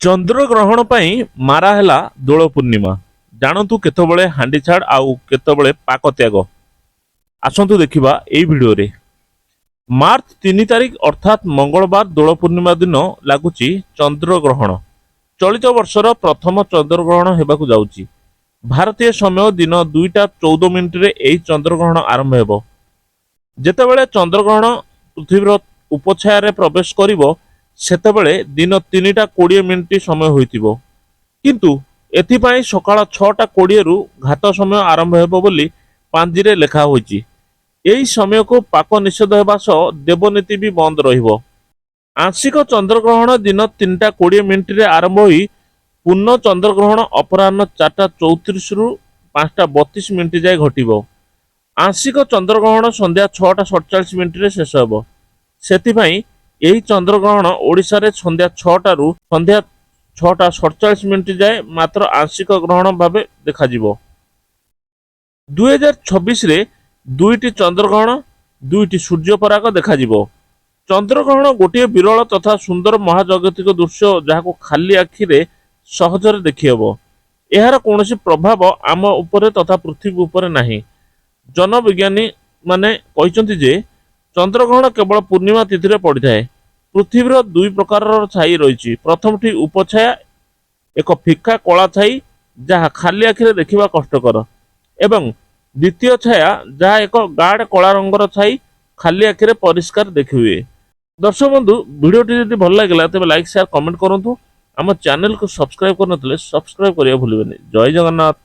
ଚନ୍ଦ୍ରଗ୍ରହଣ ପାଇଁ ମାରା ହେଲା ଦୋଳ ପୂର୍ଣ୍ଣିମା। ଜାଣନ୍ତୁ କେତେବେଳେ ହାଣ୍ଡିଛାଡ଼ ଆଉ କେତେବେଳେ ପାକ ତ୍ୟାଗ। ଆସନ୍ତୁ ଦେଖିବା ଏଇ ଭିଡ଼ିଓରେ। ମାର୍ଚ୍ଚ 3 ତାରିଖ, ଅର୍ଥାତ୍ ମଙ୍ଗଳବାର, ଦୋଳ ପୂର୍ଣ୍ଣିମା ଦିନ ଲାଗୁଛି ଚନ୍ଦ୍ରଗ୍ରହଣ। ଚଳିତ ବର୍ଷର ପ୍ରଥମ ଚନ୍ଦ୍ରଗ୍ରହଣ ହେବାକୁ ଯାଉଛି। ଭାରତୀୟ ସମୟ ଦିନ 2ଟା 14 ମିନିଟରେ ଏହି ଚନ୍ଦ୍ରଗ୍ରହଣ ଆରମ୍ଭ ହେବ। ଯେତେବେଳେ ଚନ୍ଦ୍ରଗ୍ରହଣ ପୃଥିବୀର ଉପଛାୟାରେ ପ୍ରବେଶ କରିବ, ସେତେବେଳେ ଦିନ 3ଟା 20 ମିନିଟ ସମୟ ହୋଇଥିବ। କିନ୍ତୁ ଏଥିପାଇଁ ସକାଳ 6ଟା 20ରୁ ଘାତ ସମୟ ଆରମ୍ଭ ହେବ ବୋଲି ପାଞ୍ଜିରେ ଲେଖା ହୋଇଛି। ଏହି ସମୟକୁ ପାକ ନିଷେଧ ହେବା ସହ ଦେବନୀତି ବି ବନ୍ଦ ରହିବ। ଆଂଶିକ ଚନ୍ଦ୍ରଗ୍ରହଣ ଦିନ 3ଟା 20 ମିନିଟରେ ଆରମ୍ଭ ହୋଇ ପୂର୍ଣ୍ଣ ଚନ୍ଦ୍ରଗ୍ରହଣ ଅପରାହ୍ନ 4ଟା 34ରୁ 5ଟା 32 ମିନିଟ ଯାଏ ଘଟିବ। ଆଂଶିକ ଚନ୍ଦ୍ରଗ୍ରହଣ ସନ୍ଧ୍ୟା 6ଟା 47 ମିନିଟରେ ଶେଷ ହେବ। ସେଥିପାଇଁ ଏହି ଚନ୍ଦ୍ରଗ୍ରହଣ ଓଡ଼ିଶାରେ ସନ୍ଧ୍ୟା 6ଟାରୁ ସନ୍ଧ୍ୟା 6ଟା 47 ମିନିଟ ଯାଏ ମାତ୍ର ଆଂଶିକ ଗ୍ରହଣ ଭାବେ ଦେଖାଯିବ। 2026ରେ ଦୁଇଟି ଚନ୍ଦ୍ରଗ୍ରହଣ, ଦୁଇଟି ସୂର୍ଯ୍ୟପରାଗ ଦେଖାଯିବ। ଚନ୍ଦ୍ରଗ୍ରହଣ ଗୋଟିଏ ବିରଳ ତଥା ସୁନ୍ଦର ମହାଜାଗତିକ ଦୃଶ୍ୟ, ଯାହାକୁ ଖାଲି ଆଖିରେ ସହଜରେ ଦେଖିହେବ। ଏହାର କୌଣସି ପ୍ରଭାବ ଆମ ଉପରେ ତଥା ପୃଥିବୀ ଉପରେ ନାହିଁ। ଜନବିଜ୍ଞାନୀ ମାନେ କହିଛନ୍ତି ଯେ ଚନ୍ଦ୍ରଗ୍ରହଣ କେବଳ ପୂର୍ଣ୍ଣିମା ତିଥିରେ ପଡ଼ିଥାଏ। ପୃଥିବୀର ଦୁଇ ପ୍ରକାରର ଛାଇ ରହିଛି। ପ୍ରଥମଟି ଉପଛାୟା, ଏକ ଫିକା କଳା ଛାଇ, ଯାହା ଖାଲି ଆଖିରେ ଦେଖିବା କଷ୍ଟକର ଏବଂ ଦ୍ୱିତୀୟ ଛାୟା, ଯାହା ଏକ ଗାଢ଼ କଳା ରଙ୍ଗର ଛାଇ, ଖାଲି ଆଖିରେ ପରିଷ୍କାର ଦେଖିହୁଏ। ଦର୍ଶକ ବନ୍ଧୁ, ଭିଡ଼ିଓଟି ଯଦି ଭଲ ଲାଗିଲା, ତେବେ ଲାଇକ୍, ସେୟାର, କମେଣ୍ଟ କରନ୍ତୁ। ଆମ ଚ୍ୟାନେଲକୁ ସବସ୍କ୍ରାଇବ କରିନଥିଲେ ସବସ୍କ୍ରାଇବ କରିବା ଭୁଲିବେନି। ଜୟ ଜଗନ୍ନାଥ।